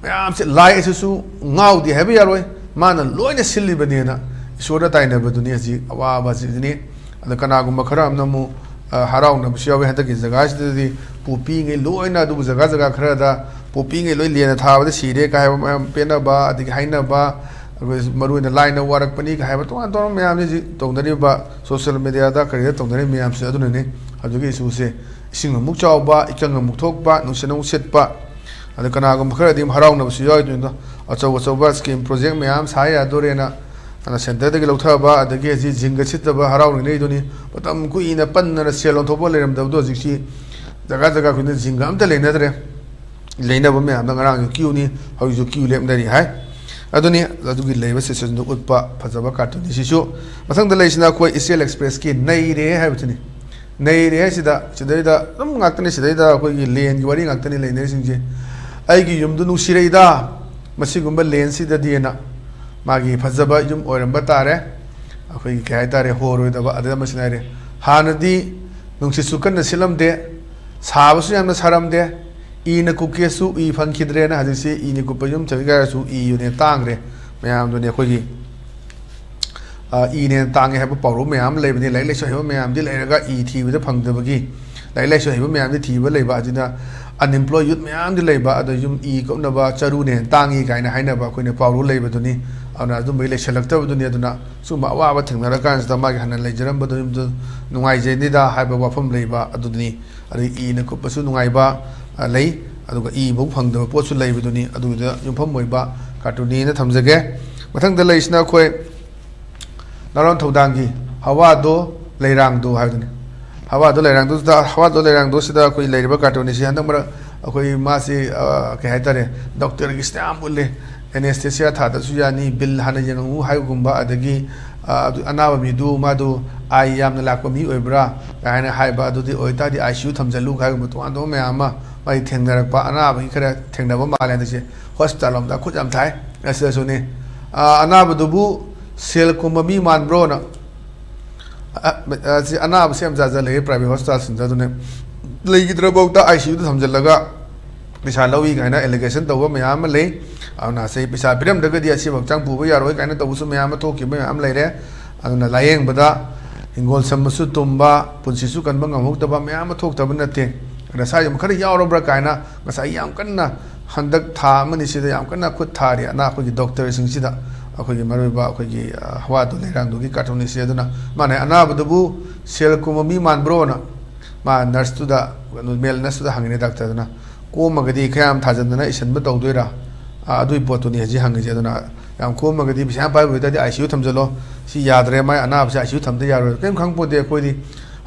ꯃꯌꯥꯝꯁꯦ, ꯂꯥꯏ ꯑꯁꯤꯁꯨ ꯉꯥꯎꯗꯦ ꯍꯥꯏꯕ ꯌꯥꯔꯣꯏ, ꯃꯥꯅ ꯂꯣꯏꯅ ꯁꯤꯜꯂꯤꯕꯅꯦꯅ ꯏꯁꯣꯔꯗ ꯇꯥꯏꯅꯕꯗꯨꯅꯤ ꯍꯧꯖꯤꯛ ꯑꯋꯥꯕ ꯑꯁꯤꯗꯨꯅꯤ꯫ ꯑꯗ ꯀꯅꯥꯒꯨꯝꯕ ꯈꯔ ꯑꯃꯅ ꯑꯃꯨꯛ, ꯑ, ꯍꯔꯥꯎꯅꯕꯁꯨ ꯌꯥꯎꯋꯤ꯫ ꯍꯟꯗꯛꯀꯤ ꯖꯒꯥꯁꯤꯗꯗꯤ ꯄꯣꯄꯤꯉꯩ ꯂꯣꯏꯅ, ꯑꯗꯨꯕꯨ ꯖꯒꯥ ꯖꯒꯥ ꯈꯔꯗ ꯄꯣꯄꯤꯉꯩ ꯂꯣꯏ ꯂꯦꯟꯅ ꯊꯥꯕꯗ ꯁꯤꯔꯦ ꯀꯥꯏ ꯍꯥꯏꯕ ꯃꯌꯥꯝ ꯄꯦꯟꯅꯕ, ꯑꯗꯒꯤ ꯍꯥꯏꯅꯕ, ꯑꯩꯈꯣꯏ ꯃꯔꯨ ꯑꯣꯏꯅ ꯂꯥꯏꯅ ꯋꯥꯔꯛꯄꯅꯤ ꯀꯥꯏ ꯍꯥꯏꯕ ꯇꯣꯉꯥꯟ ꯇꯣꯉꯥꯟꯕ ꯃꯌꯥꯝꯁꯤ ꯍꯧꯖꯤꯛ ꯇꯧꯅꯔꯤꯕ, ꯁꯣꯁꯤꯌꯦꯜ ꯃꯦꯗꯤꯌꯥꯗ ꯀꯔꯤꯗ ꯇꯧꯅꯔꯤꯕ ꯃꯌꯥꯝꯁꯦ꯫ ꯑꯗꯨꯅꯅꯤ ꯍꯧꯖꯤꯛꯀꯤ ꯏꯁꯨꯁꯦ꯫ ꯏꯁꯤꯡ ꯑꯃꯨꯛ ꯆꯥꯎꯕ, ꯏꯀꯪ ꯑꯃꯨꯛ ꯊꯣꯛꯄ, ꯅꯨꯡꯁꯤꯠ ꯑꯃꯨꯛ ꯁꯤꯠꯄ, ꯑꯗ ꯀꯅꯥꯒꯨꯝꯕ ꯈꯔꯗꯤ ꯑꯗꯨꯝ ꯍꯔꯥꯎꯅꯕꯁꯨ ꯌꯥꯎꯔꯤꯗꯨꯅꯤꯗꯣ꯫ ꯑꯆꯧ ꯑꯆꯧꯕ ꯁ꯭ꯀꯤꯝ ꯄ꯭ꯔꯣꯖꯦꯛ ꯃꯌꯥꯝ ꯁꯥ ꯌꯥꯗꯣꯔꯦꯅ, ꯑꯗ ꯁꯦꯟꯇꯔꯗꯒꯤ ꯂꯧꯊꯕ, ꯑꯗꯒꯤ ꯍꯧꯖꯤꯛ ꯖꯤꯡꯒ ꯁꯤꯠꯇꯕ ꯍꯔꯥꯎꯔꯤꯉꯩꯗꯨꯅꯤ꯫ ꯃꯇꯝ ꯀꯨꯏꯅ ꯄꯟꯗꯅ ꯁꯦꯜ ꯑꯣꯟꯊꯣꯛꯄ ꯂꯩꯔꯝꯗꯕꯗꯣ ꯍꯧꯖꯤꯛꯁꯤ ꯖꯒꯥ ꯖꯒꯥ ꯈꯨꯗꯤꯡꯗ ꯖꯤꯡꯒ ꯑꯝꯇ ꯂꯩꯅꯗ꯭ꯔꯦ꯫ ꯂꯩꯅꯕ ꯃꯌꯥꯝꯗ ꯉꯔꯥꯡꯁꯨ ꯀ꯭ꯌꯨꯅꯤ, ꯍꯧꯖꯤꯛꯁꯨ ꯀ꯭ꯌꯨ ꯂꯦꯞꯅꯔꯤ ꯍꯥꯏ꯫ ꯑꯗꯨꯅꯤ, ꯑꯗꯨꯒꯤ ꯂꯩꯕ ꯁꯤꯆꯨꯋꯦꯁꯟꯗꯨ ꯎꯠꯄ ꯐꯖꯕ ꯀꯥꯔꯇꯨꯟꯅꯤ ꯁꯤꯁꯨ꯫ ꯃꯊꯪꯗ ꯂꯩꯁꯤꯅ ꯑꯩꯈꯣꯏ ꯏꯆꯦꯜ ꯑꯦꯛꯁꯄ꯭ꯔꯦꯁꯀꯤ "ꯅꯩꯔꯦ" ꯍꯥꯏꯕꯁꯤꯅꯤ꯫ ꯅꯩꯔꯦ ꯍꯥꯏꯁꯤꯗ, ꯁꯤꯗꯩꯗ ꯑꯗꯨꯝ ꯉꯥꯛꯇꯅꯤ, ꯁꯤꯗꯩꯗ ꯑꯩꯈꯣꯏꯒꯤ ꯂꯦꯟꯒꯤ ꯋꯥꯔꯤ ꯉꯥꯛꯇꯅꯤ ꯂꯩꯅꯔꯤꯁꯤꯡꯁꯦ꯫ "ꯑꯩꯒꯤ ꯌꯨꯝꯗꯨ ꯅꯨꯡꯁꯤꯔꯛꯏꯗ, ꯃꯁꯤꯒꯨꯝꯕ ꯂꯦꯟꯁꯤꯗꯗꯤꯅ", ꯃꯥꯒꯤ ꯐꯖꯕ ꯌꯨꯝ ꯑꯣꯏꯔꯝꯕ ꯇꯥꯔꯦ꯫ ꯑꯩꯈꯣꯏꯒꯤ ꯀꯩ ꯍꯥꯏꯇꯥꯔꯦ, ꯍꯣꯔꯣꯏꯗꯕ꯫ ꯑꯗꯨꯗ ꯃꯁꯤꯅ ꯍꯥꯏꯔꯦ, "ꯍꯥꯟꯅꯗꯤ ꯅꯨꯡꯁꯤꯠꯁꯨ ꯀꯟꯅ ꯁꯤꯠꯂꯝꯗꯦ, ꯁꯥꯕꯁꯨ ꯌꯥꯝꯅ ꯁꯥꯔꯝꯗꯦ, ꯏꯅ ꯀꯨꯞꯀꯦꯁꯨ ꯏ ꯐꯪꯈꯤꯗ꯭ꯔꯦꯅ, ꯍꯧꯖꯤꯛꯁꯤ ꯏꯅ ꯀꯨꯞꯄ ꯌꯨꯝ ꯊꯝꯒꯦ ꯍꯥꯏꯔꯁꯨ ꯏ ꯌꯨꯅꯦ ꯇꯥꯡꯈ꯭ꯔꯦ", ꯃꯌꯥꯝꯗꯨꯅꯤ ꯑꯩꯈꯣꯏꯒꯤ ꯑ, ꯏꯅ ꯍꯦꯟꯅ ꯇꯥꯡꯉꯦ ꯍꯥꯏꯕ ꯄꯥꯎꯔꯧ ꯃꯌꯥꯝ ꯑꯃ ꯂꯩꯕꯅꯤ꯫ ꯂꯥꯏꯔꯤꯛ ꯂꯥꯏꯁꯨ ꯍꯩꯕ ꯃꯌꯥꯝꯗꯤ ꯂꯩꯔꯒ ꯏ ꯊꯤꯕꯗ ꯐꯪꯗꯕꯒꯤ꯫ ꯂꯥꯏꯔꯤꯛ ꯂꯥꯏꯁꯨ ꯍꯩꯕ ꯃꯌꯥꯝꯗꯤ ꯊꯤꯕ ꯂꯩꯕ, ꯑꯗꯨꯅ unemployed youth ꯃꯌꯥꯝꯗꯤ ꯂꯩꯕ, ꯑꯗꯣ ꯌꯨꯝ ꯏ ꯀꯨꯞꯅꯕ ꯆꯔꯨꯅ ꯍꯦꯟꯅ ꯇꯥꯡꯉꯤ ꯀꯥꯏꯅ ꯍꯥꯏꯅꯕ ꯑꯩꯈꯣꯏꯅ ꯄꯥꯎꯔꯧ ꯂꯩꯕꯗꯨꯅꯤ꯫ ꯑꯗꯨꯅ ꯑꯗꯨꯝꯕꯒꯤ ꯂꯩꯁꯜꯂꯛꯇꯕꯗꯨꯅꯤ꯫ ꯑꯗꯨꯅ ꯁꯨꯝꯕ ꯑꯋꯥꯕ ꯊꯦꯡꯅꯔꯀꯥꯟꯁꯤꯗ ꯃꯥꯒꯤ ꯍꯥꯟꯅ ꯂꯩꯖꯔꯝꯕꯗꯣ ꯌꯨꯝꯗꯨ ꯅꯨꯡꯉꯥꯏꯖꯩꯅꯤꯗ ꯍꯥꯏꯕ ꯋꯥꯐꯝ ꯂꯩꯕ ꯑꯗꯨꯅꯤ꯫ ꯑꯗꯩ ꯏꯅ ꯀꯨꯞꯄꯁꯨ ꯅꯨꯡꯉꯥꯏꯕ, ꯑ, ꯂꯩ, ꯑꯗꯨꯒ ꯏꯐꯧ ꯐꯪꯗꯕ ꯄꯣꯠꯁꯨ ꯂꯩꯕꯗꯨꯅꯤ꯫ ꯑꯗꯨꯒꯤꯗ ꯌꯨꯝꯐꯝ ꯑꯣꯏꯕ ꯀꯥꯔꯇꯨꯟꯅꯤꯅ ꯊꯝꯖꯒꯦ꯫ ꯃꯊꯪꯗ ꯂꯩꯔꯤꯁꯤꯅ ꯑꯩꯈꯣꯏ ꯅꯥꯔꯣꯟ ꯊꯧꯗꯥꯡꯒꯤ ꯍꯋꯥꯗꯣ ꯂꯩꯔꯥꯡꯗꯣ ꯍꯥꯏꯕꯗꯨꯅꯤ꯫ ꯍꯋꯥꯗꯣ ꯂꯩꯔꯥꯡꯗꯣꯁꯤꯗ, ꯍꯋꯥꯗꯣ ꯂꯩꯔꯥꯡꯗꯣꯁꯤꯗ ꯑꯩꯈꯣꯏ ꯂꯩꯔꯤꯕ ꯀꯥꯔꯇꯨꯟ ꯑꯁꯤ ꯍꯟꯗꯛ ꯃꯔꯛ ꯑꯩꯈꯣꯏ ꯃꯥꯁꯤ, ꯑ, ꯀꯩ ꯍꯥꯏꯇꯥꯔꯦ, ꯗꯣꯛꯇꯔꯒꯤ stamp ꯎꯠꯂꯦ꯫ Anesthesia ꯊꯥꯗꯁꯨ ꯌꯥꯅꯤ, bill ꯍꯥꯟꯅ ꯌꯦꯡꯉꯨ ꯍꯥꯏꯕꯒꯨꯝꯕ, ꯑꯗꯒꯤ, ꯑ, ꯑꯗꯨ ꯑꯅꯥꯕ ꯃꯤꯗꯨ ꯃꯥꯗꯨ ꯑꯥꯏ ꯌꯥꯝꯅ ꯂꯥꯛꯄ ꯃꯤ ꯑꯣꯏꯕ꯭ꯔꯥ ꯀꯥꯏꯅ ꯍꯥꯏꯕ, ꯑꯗꯨꯗꯤ ꯑꯣꯏꯇꯥꯔꯗꯤ ICU ꯊꯝꯖꯜꯂꯨ ꯍꯥꯏꯕꯒꯨꯝꯕ ꯇꯣꯉꯥꯟ ꯇꯣꯉꯥꯟꯕ ꯃꯌꯥꯝ ꯑꯃ ꯃꯥꯒꯤ ꯊꯦꯡꯅꯔꯛꯄ, ꯑꯅꯥꯕꯒꯤ ꯈꯔ ꯊꯦꯡꯅꯕ ꯃꯥꯜꯂꯦ ꯍꯟꯗꯛꯁꯦ꯫ Hospital ꯂꯣꯝꯗ ꯈꯨꯠ ꯌꯥꯝ ꯊꯥꯏ꯫ ꯑꯁꯤꯗꯁꯨꯅꯤ, ꯑ, ꯑꯅꯥꯕꯗꯨꯕꯨ ꯁꯦꯜ ꯀꯨꯝꯕ ꯃꯤ ꯃꯥꯟꯕ꯭ꯔꯣꯅ꯫ ꯑ, ꯑ, ꯁꯤ ꯑꯅꯥꯕꯁꯤ ꯌꯥꯝ ꯖꯥꯠ ꯖꯥꯠ ꯂꯩꯌꯦ private hospitalꯁꯤꯡꯗ꯫ ꯑꯗꯨꯅꯦ, ꯂꯩꯈꯤꯗ꯭ꯔꯐꯥꯎꯗ ICUꯗ ꯊꯝꯖꯤꯜꯂꯒ ꯄꯩꯁꯥ ꯂꯧꯏ ꯀꯥꯏꯅ allegation ꯇꯧꯕ ꯃꯌꯥꯝ ꯑꯃ ꯂꯩ꯫ ꯑꯗꯨꯅ ꯁꯤ ꯄꯩꯁꯥ ꯄꯤꯔꯝꯗ꯭ꯔꯒꯗꯤ ꯑꯁꯤꯕꯨ ꯍꯛꯆꯥꯡ ꯄꯨꯕ ꯌꯥꯔꯣꯏ ꯀꯥꯏꯅ ꯇꯧꯕꯁꯨ ꯃꯌꯥꯝ ꯑꯃ ꯊꯣꯛꯈꯤꯕ ꯃꯌꯥꯝ ꯑꯃ ꯂꯩꯔꯦ꯫ ꯑꯗꯨꯅ ꯂꯥꯌꯦꯡꯕꯗ ꯍꯤꯡꯒꯣꯜ ꯁꯝꯕꯁꯨ ꯇꯨꯝꯕ, ꯄꯨꯟꯁꯤꯁꯨ ꯀꯟꯕ ꯉꯝꯍꯧꯗꯕ ꯃꯌꯥꯝ ꯑꯃ ꯊꯣꯛꯇꯕ ꯅꯠꯇꯦ꯫ ꯑꯗ ꯁ꯭ꯋꯥꯏꯁꯤꯃ ꯈꯔ ꯌꯥꯎꯔꯕ꯭ꯔꯥ ꯀꯥꯏꯅ ꯉꯁꯥꯏ ꯌꯥꯝ ꯀꯟꯅ ꯍꯟꯗꯛ ꯊꯥ ꯑꯃꯅꯤꯁꯤꯗ ꯌꯥꯝ ꯀꯟꯅ ꯈꯨꯠ ꯊꯥꯔꯤ ꯑꯅꯥ ꯑꯩꯈꯣꯏꯒꯤ ꯗꯣꯛꯇꯔꯁꯤꯡꯁꯤꯗ, ꯑꯩꯈꯣꯏꯒꯤ ꯃꯔꯨꯑꯣꯏꯕ ꯑꯩꯈꯣꯏꯒꯤ, ꯑ, ꯍꯋꯥꯗꯨ ꯂꯩꯔꯥꯡꯗꯨꯒꯤ ꯀꯥꯔꯇꯨꯟꯅꯤꯁꯤ꯫ ꯑꯗꯨꯅ ꯃꯥꯅ ꯑꯅꯥꯕꯗꯨꯕꯨ ꯁꯦꯜ ꯀꯨꯝꯕ ꯃꯤ ꯃꯥꯟꯕ꯭ꯔꯣꯅ ꯃꯥ ꯅꯔꯁꯇꯨꯗ, ꯀꯩꯅꯣ, ꯃꯦꯜ ꯅꯔꯁꯇꯨꯗ ꯍꯪꯉꯤꯅꯦ ꯗꯥꯛꯇꯔꯗꯨꯅ꯫ "ꯀꯣꯝꯃꯒꯗꯤ ꯈꯔ ꯌꯥꯝ ꯊꯥꯖꯟꯗꯅ ꯏꯁꯤꯟꯕ ꯇꯧꯗꯣꯏꯔꯥ?" ꯑ, ꯑꯗꯨꯒꯤ ꯄꯣꯠꯇꯨꯅꯤ ꯍꯧꯖꯤꯛ ꯍꯪꯉꯤꯁꯦ꯫ ꯑꯗꯨꯅ ꯌꯥꯝ ꯀꯣꯝꯃꯒꯗꯤ, ꯄꯩꯁꯥ ꯌꯥꯝ ꯄꯥꯏꯕ ꯑꯣꯏꯇꯥꯔꯗꯤ ICU ꯊꯝꯖꯜꯂꯣ, ꯁꯤ ꯌꯥꯗ꯭ꯔꯦ, ꯃꯥꯏ ꯑꯅꯥꯕꯁꯤ ICU ꯊꯝꯗ ꯌꯥꯔꯣꯏ꯫ ꯀꯔꯤꯝ ꯈꯪꯄꯣꯠꯇꯦ ꯑꯩꯈꯣꯏꯗꯤ꯫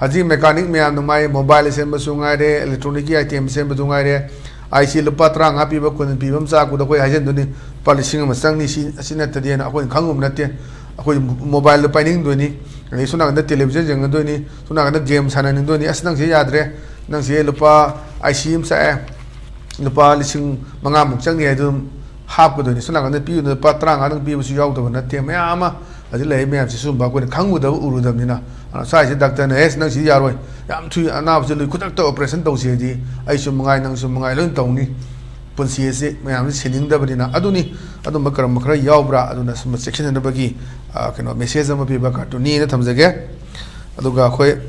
ꯍꯧꯖꯤꯛ mechanic ꯃꯌꯥꯝꯅ ꯃꯥꯏ mobile ꯁꯦꯝꯕꯁꯨ ꯉꯥꯏꯔꯦ, electronicꯀꯤ item ꯁꯦꯝꯕꯁꯨ ꯉꯥꯏꯔꯦ, IC ꯂꯨꯄꯥ ꯇꯔꯥꯃꯉꯥ ꯄꯤꯕ, ꯀꯨꯟ ꯄꯤꯕ ꯑꯃ ꯆꯥꯛꯄꯗ ꯑꯩꯈꯣꯏ ꯍꯥꯏꯖꯤꯟꯗꯣꯏꯅꯤ, "ꯂꯨꯄꯥ ꯂꯤꯁꯤꯡ ꯑꯃ ꯆꯪꯅꯤ, ꯁꯤ, ꯑꯁꯤ ꯅꯠꯇ꯭ꯔꯗꯤꯅ" ꯑꯩꯈꯣꯏꯅ ꯈꯪꯉꯨꯕ ꯅꯠꯇꯦ꯫ ꯑꯩꯈꯣꯏ mobileꯗꯣ ꯄꯥꯏꯅꯤꯡꯗꯣꯏꯅꯤ, ꯑꯗꯩ ꯁꯣꯝ ꯅꯥꯀꯟꯗ television ꯌꯦꯡꯅꯗꯣꯏꯅꯤ, ꯁꯣꯝ ꯅꯥꯀꯟꯗ game ꯁꯥꯟꯅꯅꯤꯡꯗꯣꯏꯅꯤ꯫ "ꯑꯁ, ꯅꯪꯁꯦ ꯌꯥꯗ꯭ꯔꯦ, ꯅꯪꯁꯦ ꯂꯨꯄꯥ IC ꯑꯃ ꯆꯥꯛꯑꯦ, ꯂꯨꯄꯥ ꯂꯤꯁꯤꯡ ꯃꯉꯥꯃꯨꯛ ꯆꯪꯅꯤ" ꯍꯥꯏꯗꯨ ꯑꯗꯨꯝ ꯍꯥꯞꯀꯗꯣꯏꯅꯤ꯫ ꯁꯣꯝ ꯅꯥꯀꯟꯗ ꯄꯤꯕꯗ ꯂꯨꯄꯥ ꯇꯔꯥꯃꯉꯥꯗꯪ ꯄꯤꯕꯁꯨ ꯌꯥꯎꯗꯕ ꯅꯠꯇꯦ꯫ ꯃꯌꯥꯝ ꯑꯃ ꯍꯧꯖꯤꯛ ꯂꯩꯔꯤꯕ ꯃꯌꯥꯝꯁꯤ ꯁꯨꯝꯕ ꯑꯩꯈꯣꯏꯅ ꯈꯪꯉꯨꯗꯕ ꯎꯔꯨꯗꯕꯅꯤꯅ꯫ ꯑꯗꯣ ꯁ꯭ꯋꯥꯏꯁꯦ ꯗꯥꯛꯇꯔꯅ, "ꯑꯦꯁ, ꯅꯪꯁꯤ ꯌꯥꯔꯣꯏ, ꯌꯥꯝ ꯊꯨꯏ, ꯑꯅꯥꯕꯁꯤ ꯂꯣꯏ ꯈꯨꯗꯛꯇ operation ꯇꯧꯁꯤ" ꯍꯥꯏꯗꯤ ꯑꯩꯁꯨ ꯃꯉꯥꯏ, ꯅꯪꯁꯨ ꯃꯉꯥꯏ, ꯂꯣꯏ ꯇꯧꯅꯤ꯫ ꯄꯨꯟꯁꯤ ꯑꯁꯤ ꯃꯌꯥꯝꯁꯤ ꯁꯤꯅꯤꯡꯗꯕꯅꯤꯅ꯫ ꯑꯗꯨꯅꯤ, ꯑꯗꯨꯝꯕ ꯀꯔꯝꯕ ꯈꯔ ꯌꯥꯎꯕ꯭ꯔꯥ, ꯑꯗꯨꯅ ꯁꯨꯝꯕ ꯆꯦꯛꯁꯤꯟꯅꯅꯕꯒꯤ, ꯑ, ꯀꯩꯅꯣ, message ꯑꯃ ꯄꯤꯕ ꯀꯥꯔꯇꯨꯟꯅꯤꯅ ꯊꯝꯖꯒꯦ꯫ ꯑꯗꯨꯒ ꯑꯩꯈꯣꯏ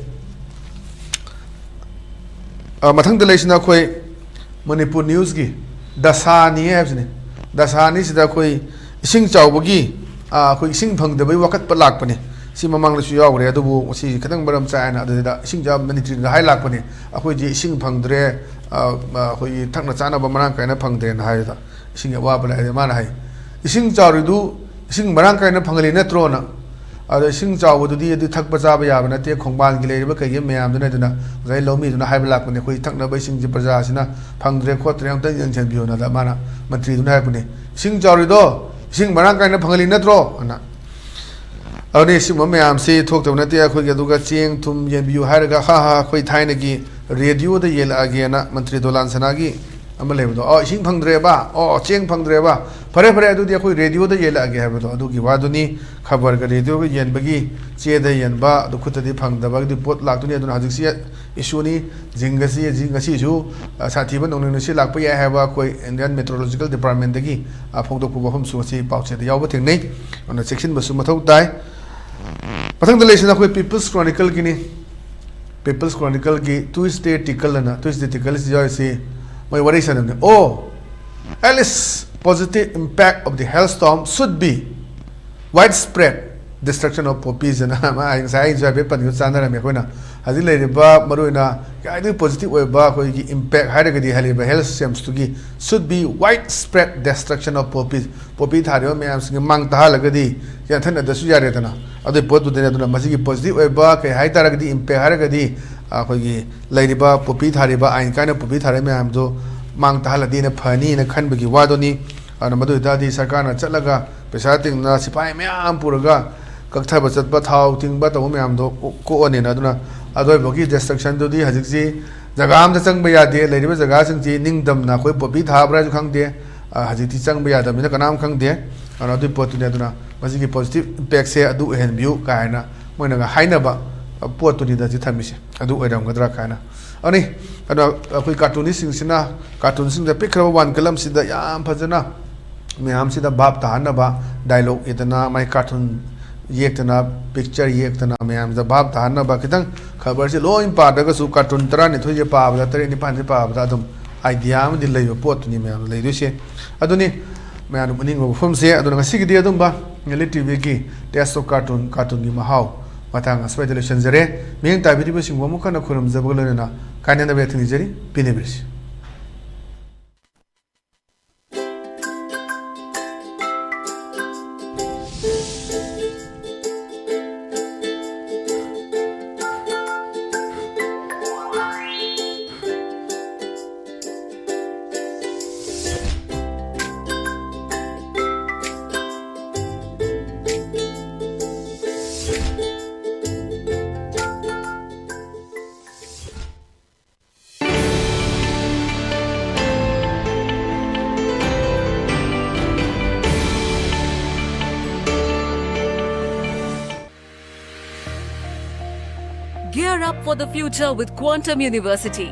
ꯑ, ꯃꯊꯪꯗ ꯂꯩꯁꯤꯅ ꯑꯩꯈꯣꯏ ꯃꯅꯤꯄꯨꯔ ꯅ꯭ꯌꯨꯁꯀꯤ ꯗꯁꯥꯅꯤ ꯍꯥꯏꯕꯁꯤꯅꯤ꯫ ꯗꯁꯥꯅꯤꯁꯤꯗ ꯑꯩꯈꯣꯏ ꯏꯁꯤꯡ ꯆꯥꯎꯕꯒꯤ, ꯑ, ꯑꯩꯈꯣꯏ ꯏꯁꯤꯡ ꯐꯪꯗꯕꯒꯤ ꯋꯥꯀꯠꯄ ꯂꯥꯛꯄꯅꯤ꯫ ꯁꯤ ꯃꯃꯥꯡꯗꯁꯨ ꯌꯥꯎꯈ꯭ꯔꯦ, ꯑꯗꯨꯕꯨ ꯉꯁꯤ ꯈꯤꯇꯪ ꯃꯔꯝ ꯆꯥꯏꯅ ꯑꯗꯨꯗ ꯏꯁꯤꯡ ꯆꯥ-, ꯃꯅꯤꯇ꯭ꯔꯤꯗ ꯍꯥꯏ ꯂꯥꯛꯄꯅꯤ, "ꯑꯩꯈꯣꯏꯗꯤ ꯏꯁꯤꯡ ꯐꯪꯗ꯭ꯔꯦ, ꯑ, ꯑ, ꯑꯩꯈꯣꯏꯒꯤ ꯊꯛꯅ ꯆꯥꯅꯕ ꯃꯔꯥꯡ ꯀꯥꯏꯅ ꯐꯪꯗ꯭ꯔꯦꯅ" ꯍꯥꯏꯗꯨꯗ꯫ ꯏꯁꯤꯡꯒꯤ ꯑꯋꯥꯕ ꯂꯩ꯫ ꯑꯗꯨ ꯃꯥꯅ ꯍꯥꯏ, "ꯏꯁꯤꯡ ꯆꯥꯎꯔꯤꯗꯨ ꯏꯁꯤꯡ ꯃꯔꯥꯡ ꯀꯥꯏꯅ ꯐꯪꯍꯜꯂꯤ ꯅꯠꯇ꯭ꯔꯣꯅ?" ꯑꯗꯣ ꯏꯁꯤꯡ ꯆꯥꯎꯕꯗꯨꯗꯤ ꯑꯗꯨ ꯊꯛꯄ ꯆꯥꯕ ꯌꯥꯕ ꯅꯠꯇꯦ, ꯈꯣꯡꯕꯥꯟꯒꯤ ꯂꯩꯔꯤꯕ ꯀꯩꯒꯤ ꯃꯌꯥꯝꯗꯨꯅ꯫ ꯑꯗꯨꯅ ꯉꯁꯥꯏ ꯂꯧꯃꯤꯗꯨꯅ ꯍꯥꯏꯕ ꯂꯥꯛꯄꯅꯦ, "ꯑꯩꯈꯣꯏ ꯊꯛꯅꯕ ꯏꯁꯤꯡꯁꯦ ꯄ꯭ꯔꯖꯥꯁꯤꯅ ꯐꯪꯗ꯭ꯔꯦ ꯈꯣꯠꯇ꯭ꯔꯦ, ꯑꯝꯇ ꯌꯦꯡꯁꯤꯟꯕꯤꯌꯨꯅ"꯫ ꯑꯗ ꯃꯥꯅ, ꯃꯟꯇ꯭ꯔꯤꯗꯨꯅ ꯍꯥꯏꯔꯛꯄꯅꯦ, "ꯏꯁꯤꯡ ꯆꯥꯎꯔꯤꯗꯣ ꯏꯁꯤꯡ ꯃꯔꯥꯡ ꯀꯥꯏꯅ ꯐꯪꯍꯜꯂꯤ ꯅꯠꯇ꯭ꯔꯣ?" ꯑꯅ꯫ ꯑꯗꯨꯅꯤ ꯁꯤꯒꯨꯝꯕ ꯃꯌꯥꯝꯁꯤ ꯊꯣꯛꯇꯕ ꯅꯠꯇꯦ ꯑꯩꯈꯣꯏꯒꯤ꯫ ꯑꯗꯨꯒ ꯆꯦꯡ ꯊꯨꯝ ꯌꯦꯟꯕꯤꯌꯨ ꯍꯥꯏꯔꯒ, "ꯍꯥ ꯍꯥ, ꯑꯩꯈꯣꯏ ꯊꯥꯏꯅꯒꯤ ꯔꯦꯗꯤꯑꯣꯗ ꯌꯦꯜꯂꯛꯑꯒꯦꯅ" ꯃꯟꯇ꯭ꯔꯤ ꯗꯣꯂꯥꯟ ꯁꯅꯥꯒꯤ ꯑꯃ ꯂꯩꯕꯗꯣ, "ꯑꯣ, ꯏꯁꯤꯡ ꯐꯪꯗ꯭ꯔꯦꯕ, ꯑꯣ, ꯆꯦꯡ ꯐꯪꯗ꯭ꯔꯦꯕ, ꯐꯔꯦ ꯐꯔꯦ, ꯑꯗꯨꯗꯤ ꯑꯩꯈꯣꯏ ꯔꯦꯗꯤꯑꯣꯗ ꯌꯦꯜꯂꯛꯑꯒꯦ" ꯍꯥꯏꯕꯗꯣ, ꯑꯗꯨꯒꯤ ꯋꯥꯗꯨꯅꯤ꯫ ꯈꯕꯔꯒ ꯔꯦꯗꯤꯑꯣꯒ ꯌꯦꯟꯕꯒꯤ ꯆꯦꯗ ꯌꯦꯟꯕ ꯑꯗꯨ ꯈꯨꯠꯇꯗꯤ ꯐꯪꯗꯕꯒꯤ ꯄꯣꯠ ꯂꯥꯛꯇꯣꯏꯅꯤ꯫ ꯑꯗꯨꯅ ꯍꯧꯖꯤꯛꯁꯤ ꯏꯁꯨꯅꯤ꯫ ꯖꯤꯡ ꯑꯁꯤ ꯍꯧꯖꯤꯛ ꯉꯁꯤꯁꯨ, ꯑ, ꯁꯥꯊꯤꯕ ꯅꯣꯡꯂꯩ ꯅꯨꯡꯁꯤꯠ ꯂꯥꯛꯄ ꯌꯥꯏ ꯍꯥꯏꯕ ꯑꯩꯈꯣꯏ Indian Meteorological Departmentꯗꯒꯤ, ꯑ, ꯐꯣꯡꯗꯣꯛꯄ ꯋꯥꯐꯝꯁꯨ ꯉꯁꯤ ꯄꯥꯎꯆꯦꯗ ꯌꯥꯎꯕ ꯊꯦꯡꯅꯩ꯫ ꯑꯗꯨꯅ ꯆꯦꯛꯁꯤꯟꯕꯁꯨ ꯃꯊꯧ ꯇꯥꯏ꯫ ꯃꯊꯪꯗ ꯂꯩꯁꯤꯅ ꯑꯩꯈꯣꯏ People's Chronicleꯒꯤꯅꯤ꯫ People's Chronicleꯒꯤ Tuesday Tickle ꯑꯅ, Tuesday Tickleꯁꯤ ꯌꯥꯎꯔꯤꯁꯤ ꯃꯣꯏ ꯋꯥꯔꯤ ꯁꯥꯟꯅꯕꯅꯤ꯫ "Oh, at least positive impact of the hailstorm should be widespread destruction of poppies" ꯑꯅ꯫ ꯃꯥ ꯉꯁꯥꯏ ꯑꯩꯁꯨ ꯍꯥꯏꯐꯦꯠ ꯄꯟꯈꯤꯕ ꯆꯥꯟꯅꯔꯝꯃꯤ꯫ ꯑꯩꯈꯣꯏꯅ ꯍꯧꯖꯤꯛ ꯂꯩꯔꯤꯕ ꯃꯔꯨꯑꯣꯏꯅ ꯈ꯭ꯋꯥꯏꯗꯒꯤ positive ꯑꯣꯏꯕ ꯑꯩꯈꯣꯏꯒꯤ impact ꯍꯥꯏꯔꯒꯗꯤ ꯍꯥꯏꯔꯤꯕ hailstormꯁꯇꯨꯒꯤ "should be widespread destruction of poppies", poppy ꯊꯥꯔꯤꯕ ꯃꯌꯥꯝꯁꯤꯡꯒꯤ ꯃꯥꯡ ꯇꯥꯍꯜꯂꯒꯗꯤ ꯌꯥꯟꯊꯠꯅꯗ꯭ꯔꯁꯨ ꯌꯥꯔꯦꯗꯅ꯫ ꯑꯗꯨꯒꯤ ꯄꯣꯠꯇꯨꯗꯅꯦ꯫ ꯑꯗꯨꯅ ꯃꯁꯤꯒꯤ positive ꯑꯣꯏꯕ ꯀꯩ ꯍꯥꯏꯇꯥꯔꯒꯗꯤ, impact ꯍꯥꯏꯔꯒꯗꯤ, ꯑꯩꯈꯣꯏꯒꯤ ꯂꯩꯔꯤꯕ ꯄꯣꯄꯤ ꯊꯥꯔꯤꯕ, ꯑꯥꯏꯟ ꯀꯥꯏꯅ ꯄꯣꯄꯤ ꯊꯥꯔꯤꯕ ꯃꯌꯥꯝꯗꯣ ꯃꯥꯡ ꯇꯥꯍꯜꯂꯗꯤꯅ ꯐꯅꯤꯅ ꯈꯟꯕꯒꯤ ꯋꯥꯗꯨꯅꯤ꯫ ꯑꯗꯨꯅ ꯃꯗꯨ ꯑꯣꯏꯇꯥꯔꯗꯤ ꯁꯔꯀꯥꯔꯅ ꯆꯠꯂꯒ ꯄꯩꯁꯥ ꯇꯤꯡꯅ ꯁꯤꯐꯥꯏ ꯃꯌꯥꯝ ꯄꯨꯔꯒ ꯀꯛꯊꯕ ꯆꯠꯄ, ꯊꯥꯎ ꯇꯤꯡꯕ ꯇꯧꯕ ꯃꯌꯥꯝꯗꯣ ꯀꯣꯛ-, ꯀꯣꯛꯑꯅꯤꯅ꯫ ꯑꯗꯨꯅ ꯑꯗꯨꯋꯥꯏꯐꯥꯎꯒꯤ destructionꯗꯨꯗꯤ ꯍꯧꯖꯤꯛꯁꯤ ꯖꯒꯥ ꯑꯝꯗ ꯆꯪꯕ ꯌꯥꯗꯦ꯫ ꯂꯩꯔꯤꯕ ꯖꯒꯥꯁꯤꯡꯁꯤ ꯅꯤꯡꯗꯝꯅ ꯑꯩꯈꯣꯏ ꯄꯣꯄꯤ ꯊꯥꯕ꯭ꯔꯥꯁꯨ ꯈꯪꯗꯦ꯫ ꯑ, ꯍꯧꯖꯤꯛꯇꯤ ꯆꯪꯕ ꯌꯥꯗꯕꯅꯤꯅ ꯀꯅꯥꯝ ꯈꯪꯗꯦ꯫ ꯑꯗꯨꯅ ꯑꯗꯨꯒꯤ ꯄꯣꯠꯇꯨꯅꯤ꯫ ꯑꯗꯨꯅ ꯃꯁꯤꯒꯤ positive impactꯁꯦ ꯑꯗꯨ ꯑꯣꯏꯍꯟꯕꯤꯌꯨ ꯀꯥꯏꯅ ꯃꯣꯏꯅꯒ ꯍꯥꯏꯅꯕ, ꯑ, ꯄꯣꯠꯇꯨꯅꯤꯗ ꯁꯤ ꯊꯝꯃꯤꯁꯦ꯫ ꯑꯗꯨ ꯑꯣꯏꯔꯝꯒꯗ꯭ꯔꯥ ꯀꯥꯏꯅ꯫ ꯑꯗꯨꯅꯤ꯫ ꯑꯗꯣ ꯑꯩꯈꯣꯏ cartoonistꯁꯤꯡꯁꯤꯅ cartoonꯁꯤꯡꯗ ꯄꯤꯛꯈ꯭ꯔꯕ ꯋꯥꯟ ꯀꯂꯝꯁꯤꯗ ꯌꯥꯝ ꯐꯖꯅ ꯃꯌꯥꯝꯁꯤꯗ ꯚꯥꯞ ꯇꯥꯍꯟꯅꯕ dialogue ꯏꯗꯅ ꯃꯥꯏ cartoon ꯌꯦꯛꯇꯅ, ꯄꯤꯛꯆꯔ ꯌꯦꯛꯇꯅ ꯃꯌꯥꯝꯗ ꯚꯥꯞ ꯇꯥꯍꯟꯅꯕ ꯈꯤꯇꯪ ꯈꯕꯔꯁꯦ ꯂꯣꯏ ꯄꯥꯗ꯭ꯔꯒꯁꯨ ꯀꯥꯔꯇꯨꯟ ꯇꯔꯥꯅꯤꯊꯣꯏꯁꯦ ꯄꯥꯕꯗ, ꯇꯔꯦꯠ ꯅꯤꯄꯥꯟꯁꯦ ꯄꯥꯕꯗ ꯑꯗꯨꯝ ꯑꯥꯏꯗꯤꯌꯥ ꯑꯃꯗꯤ ꯂꯩꯕ ꯄꯣꯠꯇꯨꯅꯤ ꯃꯌꯥꯝꯅ ꯂꯩꯗꯣꯏꯁꯦ꯫ ꯑꯗꯨꯅꯤ ꯃꯌꯥꯝꯅ ꯎꯅꯤꯡꯕ ꯃꯐꯝꯁꯦ꯫ ꯑꯗꯨꯅ ꯉꯁꯤꯒꯤꯗꯤ ꯑꯗꯨꯝꯕ ꯅꯦꯂꯤ ꯇꯤꯚꯤꯒꯤ Taste of Cartoon, ꯀꯥꯔꯇꯨꯟꯒꯤ ꯃꯍꯥꯎ ꯃꯇꯥꯡ ꯑꯁ꯭ꯋꯥꯏꯗ ꯂꯣꯏꯁꯤꯟꯖꯔꯦ꯫ ꯃꯤꯠꯌꯦꯡ ꯇꯥꯕꯤꯔꯤꯕꯁꯤꯡꯕꯨ ꯑꯃꯨꯛ ꯍꯟꯅ ꯈꯨꯔꯨꯝꯖꯕꯒ ꯂꯣꯏꯅꯅ ꯀꯥꯏꯅꯅꯕ ꯌꯥꯊꯪ ꯅꯤꯖꯔꯤ꯫ ꯄꯦꯟꯅꯕꯤꯔꯁꯤ꯫ Gear up for the future with Quantum University.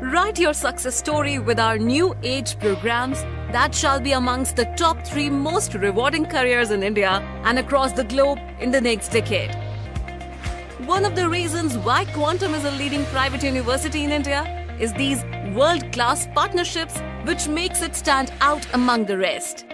Write your success story with our new age programs that shall be amongst the top three most rewarding careers in India and across the globe in the next decade. One of the reasons why Quantum is a leading private university in India is these world class partnerships, which makes it stand out among the rest.